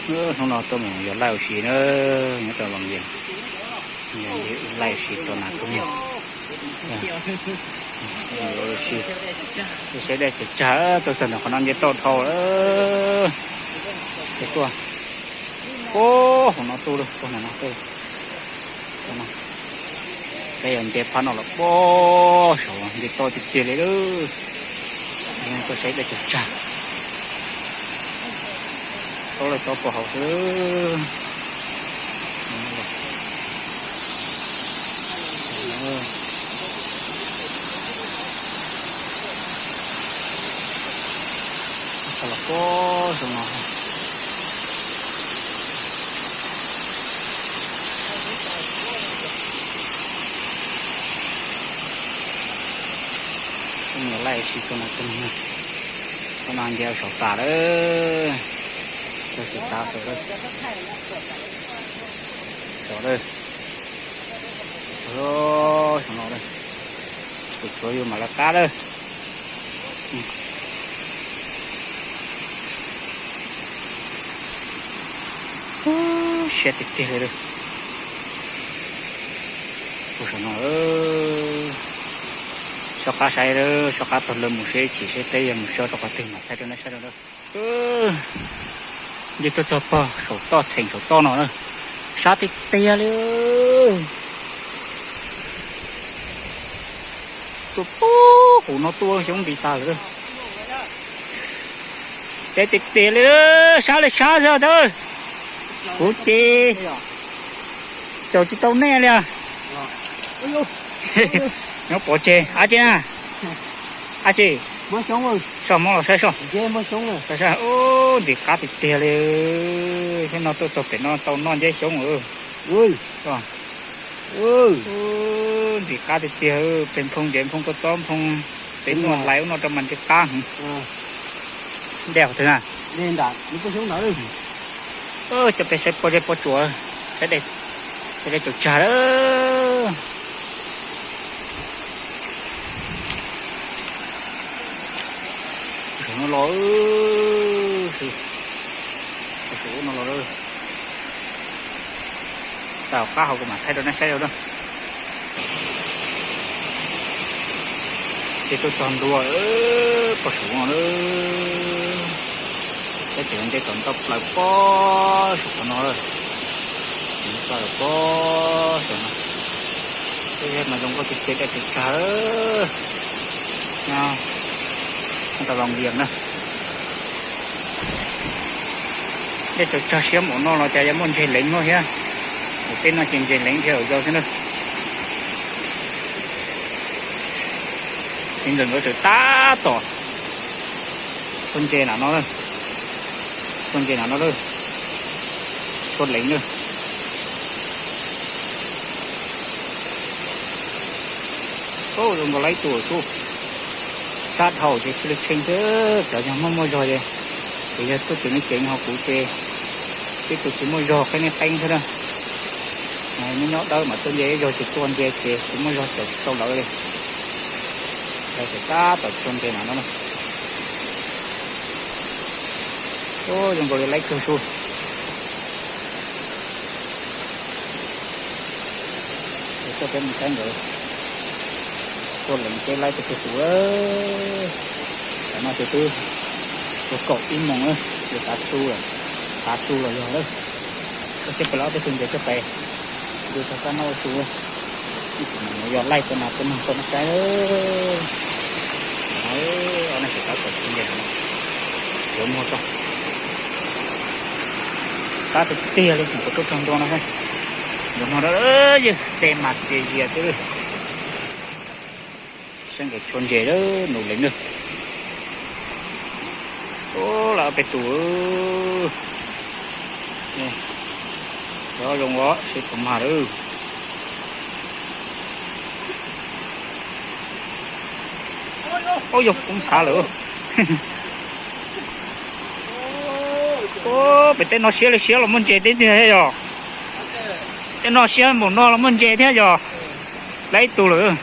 Hnub no tuaj mus yos laij ua si na, nyob rau Vaj Viam, laij ua si rau nas rau noog. Ua si, saib dej tsag tsag, tuaj txog ntawm qhov no nce toj dhau lawm. Tuaj, hauv no tuaj lawm, tuaj ntawm no tuaj. Peb yog nce phab no los pab saud nce toj tiag tiag li lawm. Tuaj saib dej tsag tsag. Tob lawm tob puag hauv xwb. Los pab saum no. Peb mus laij ua si rau nas rau noog. Qhov no nce saum tas lawm. Tuaj xyuas tas saum lawm. Saum lawm. Saum no lawm. Tus tshuav yus mam lawv qab lawm. Siab tiag tiag li lawm. Puag saum no, soj qab saib, soj qab taug lawv mus seb chim seb peb yuav mus xyuas rau qhov twg mam thaij rau nej saib rau lawm. Nce tuaj txog pog saum toj, txheem saum toj no na, sab tiag tiag li. Tuaj pub hauv no tuaj xyoob nti tas lawm. Peb tiag tiag li, sab li sab xwb ntag. Kuv ces caum tsis tau nej li. Nyob pov tseg ab tsi na. Ab tsi, soj hmoob los saib soj. Ub, ntxim qab tiag tiag li. Thiab no tuaj txog pem no tau noj nceb xyoob lawm. Ntxim qab tiag tiag, pem nphoo ntsev nphoo kua txob nphoo, pem muaj hlais ub no rau mas ntxim qab heev. Dej qhov twg na? Coj peb saib pob zeb pob tsuas, saib dej, saib dej tsag tsag lawm. Saum no los, saum no los. Tau qab hauv kuv mam thaij rau nej saib rau na. Ces tuaj txog ntua pog saum no lawm. Peb tseem nce tom ntoj plaws pog saum qhov no lawm. Tom ntoj plaws pog saum no. Peb mas zoo nkauj tiag tiag, dej tsag tsag. Nyob rau Vaj Viam na. Dej tsag tsag siab npaum no los cas yuav muaj ntses leev luaj thiab. Mus peb no ces ntses leev thiab yog xwb na. Txiv ntxawm nkawd tseem tab tom tshuab ntses nram no, tshuab ntses nram no, tshuab leev na. Zoo nkaus li ib tug sub, sab dhau ces tsis li tshee xwb. Cov yog muaj muaj zog ces, ces yog tuaj ceev li ceev, ho kuv ces ib tug tsis muaj zog qeeb li qeeb xwb na. Nyob nyob dawb mas tuaj nce ib zog, tsis tuaj nce ces tsis muaj zog caum tsis tau lawv li. Lawv tseem tab tom tshuab ntses nram no na. Ub, zoo nkaus li laib kawg sub. Coj peb mus saib nkawd tshuab leev, peb laib tau kawg sub. Tam no ces twb yuav kaum ib moos, yuav tav su lawm, tav su los yog lawm. Koj saib pem lawv ob peb tug ntses coj pem, nce txog sab no ua su. Ib chim mam mus yos laij rau nas rau noog rau nej saib. Ob neeg tseem tab tom tshuab ntses no, yuav muag tso. Sab tiag tiag li, mus puas tuaj txog ntua no xwb. Yuav muag, yog dej mas txias zias xwb. Saib nkawd tshuab ntses lawm, nus leev lawm. Ub, lawv ob peb tus. Cov zoo os, seb puas mag lawm. Ub, yog kub nthav lawm. Ub, pem tej no siab li siab los muaj ntses thiab tiag yog. Tej no siab npaum no los muaj ntses thiab yog. Laib ib tug lawm.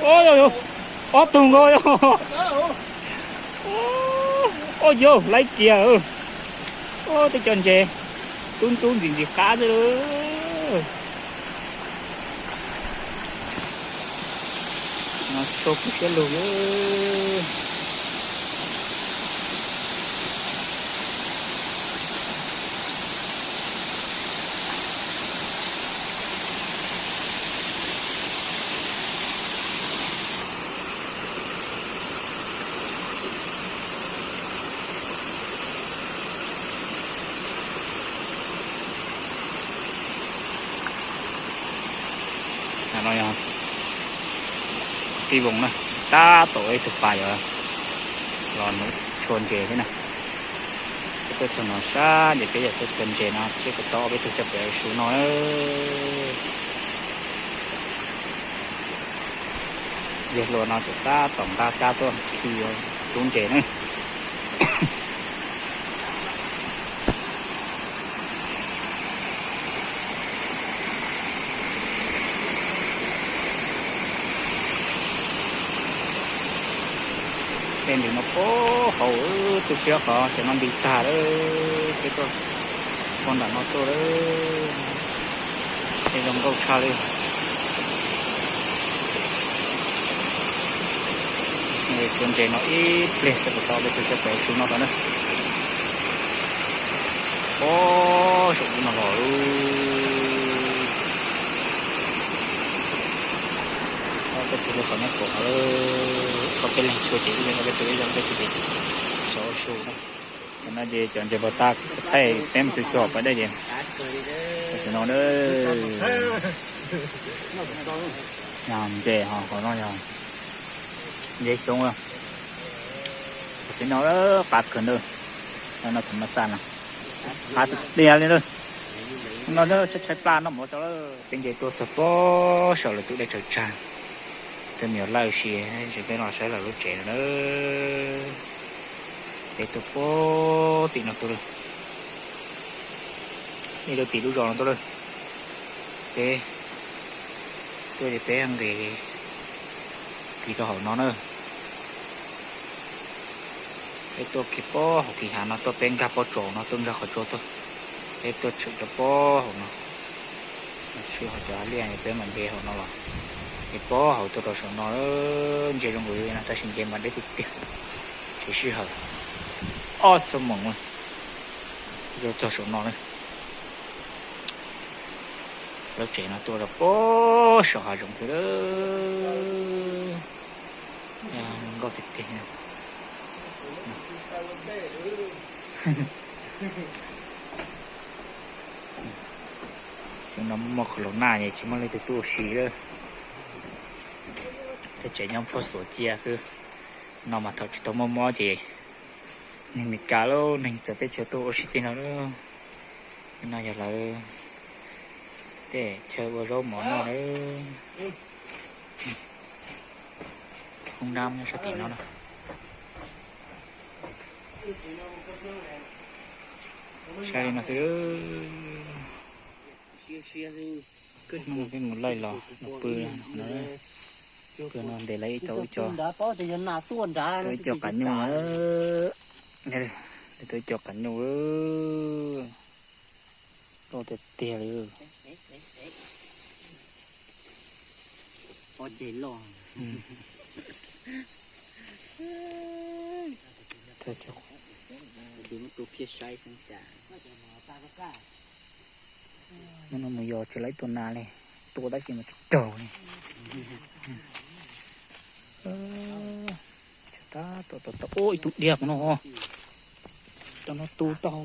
Ub. Ob tug nkaus yog. Ob yog, laib kiag. Ob, tej cov ntses tub ntub ntxim ntxim qab xwb. No tshuav kuv siab lug. No yog tij voos na, tab tom ib tug pas yuav los nuv tshuaj ntses thiab na. Peb tuaj txog no sab ces peb yog tuaj tua ntses no, seb puas tau ob peb tug coj pem su no na. Yawg hluas no tseem tab tom nqa kab tuaj khi tub ntses na. Tej ntawm no puag hauv, tu siab qhov cov no nti tag lawm, peb tuaj puag nram no tuaj lawm. Tej zoo nkauj tshaj li. Tshuaj ntses no ib pliag seb puas tau peb tug coj pem su no tod na. Pob, saum ub no los lawm. Ob peb tug lawm qhov nyob pem no lawm. Ob peb leeg tshuaj ces ib leeg ob peb tug, ib leeg ob peb tug ces xyov su na. Tam no ces cov ntses puag ta thaij peb mus txog pem dej ces tam sim no na. Yog ntses ho hauv no yog ntses xyoob. Tam sim no qab kawg ntawd. No no kuv mas xa no, qab tiag tiag li na. No tshaib tshaib plab no mus tso lawm. Peb nce tuaj txog pob saum lawv tus dej tsaws tsag. Tus me nyuam lawj si, peb los saib lawv lub tsev no na. Peb tuaj pob tim no tuaj lawm. Ib lub tim lub zos no tuaj lawm. Peb tuaj ces peb nqis kiag rau hauv no na. Peb tuaj kiag pob hauv kiag hav no tuaj, peb nkag pob tsuas no tuaj, nkag qhov tsua tuaj. Peb tuaj tshwm cov pob hauv no. Sib ho cov hav liaj peb mam nce hauv no los. Ces pob hauv tuaj rau saum no, ntsia zoo nkaus li no tab sis nce mas deb tiag tiag. Tsis sij hawm. Ob xuab moos yuav txog saum no na. Lub tsev no tuaj rau pob saum hav zoov xwb. Zoo nkauj tiag tiag. Xyoo no muaj qhov laus naj ces tsis muaj leej twg tuaj ua si lawm. Tej tsev nyob phab xuas cia xwb. No mas thaum tsis tau muaj mob ces neeg Meskas lub neeg txawv teb chaws tuaj ua si tej no lawm. No yog lawv tej chaw ua zaub mov noj lawm. Hoob nab nyob sab tim no na. Saib li no xwb. Peb mus laij los pw no, pw no ntes lawv ib co, ib co, ib co qas nyuj na. Ntes tau ib co qas nyuj. Loj tiag tiag li. Hnub no mus yos tsis lawv tua nas li, tua tab sis mas tsis raug li. Tab tom tau ib tug diav no, cov no tu tau,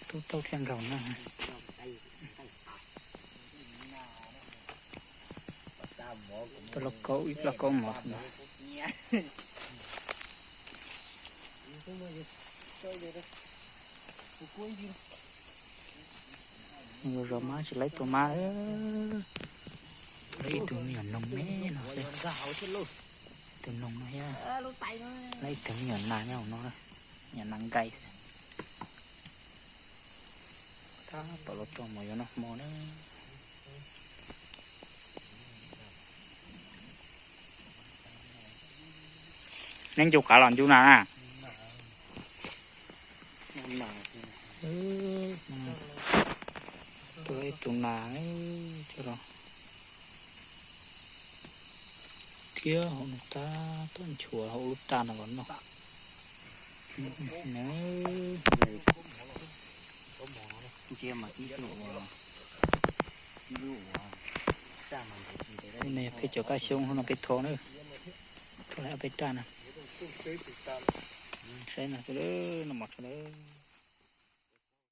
tu tau thiaj nkaus na. Tau lauj kaub, ib lauj kaub mov no. Zos mab tsis lawv tua mab, tua ib tug me nyuam noog me no xwb. Tus noog no thiab, lawv ib tug me nyuam nas nyob hauv no, me nyuam nas nqaij. Tab tom los tso mov yuav noj hmo na. Neb ncu qav los ncu nas na. Tua ib tug nas coj los thiab hauv no tab tom nchuav hauv lub raj no los noj. Ntsia mas ib lub ua, ib lub ua, ua no yog peb cov kab xyoob no peb thau na, thau ob peb raj na. Saib no, no mos tshaj lawm.